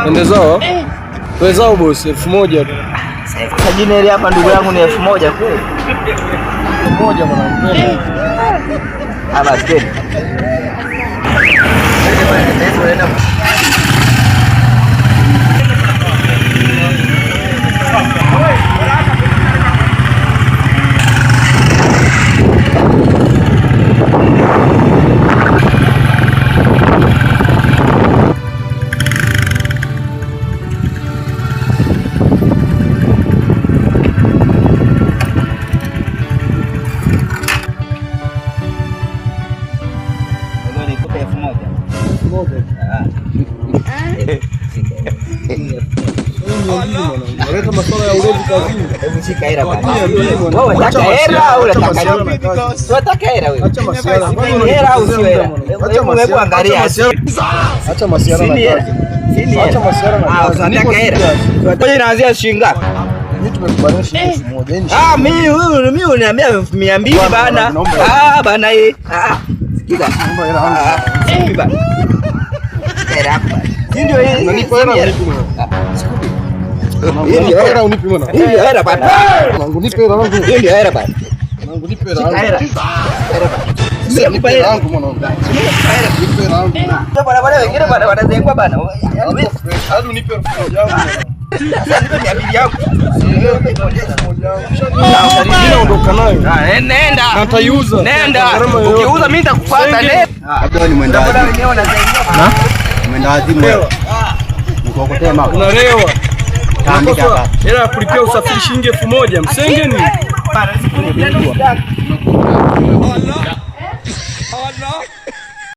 Ende zao. Wezao boss, 1000 tu. Sajini ile hapa ndugu yangu ni 1000 kweli? 1000 mwanangu. Ah, basi twende. Nikupe 1000. Unaleta masuala ya ulevi kazini. Hebu shika hela bana. Wewe unataka hela au unataka nini? Unataka hela wewe. Acha masiara. Hela au sio hela? Hebu angalia. Acha masiara na kazi. Acha masiara na kazi. Unataka hela. Kwa inaanzia shilingi ngapi? Mimi tumekubaliana shilingi 1000. Ah, mimi huyu mimi uniambia 200 bana. Ah, bana eh. Ah. Sikiza. Naomba hela yangu. Sikupi bana. Hela yako bana. Si ndio hii? Unanipa hela unipi mwana? Sikupi. Hii ndio hela unipi mwana? Hii ndio hela bana. Mwanangu nipe hela yangu. Hii ndio hela bana. Mwanangu nipe hela Shika yangu. hela. Hela bana. Nipe hela yangu mwanangu. Nipe hela yangu. Ndio bana bana wengine bana wanazengwa bana. Hadi unipe 1000 yangu. Sasa nipe 200 yangu. Mimi naondoka nayo. Ah, nenda. Na nitaiuza. Nenda. Gharama yoyote. Ukiuza mimi nitakufuata. Nenda. Labda ni mwenda Bana wazimu. wenyewe wanazengwa. Mwenda wazimu wewe. Nikokotee mawe. Unalewa. Taandika Unakosa hapa. hela ya kulipia usafiri shilingi 1000. Msenge ni.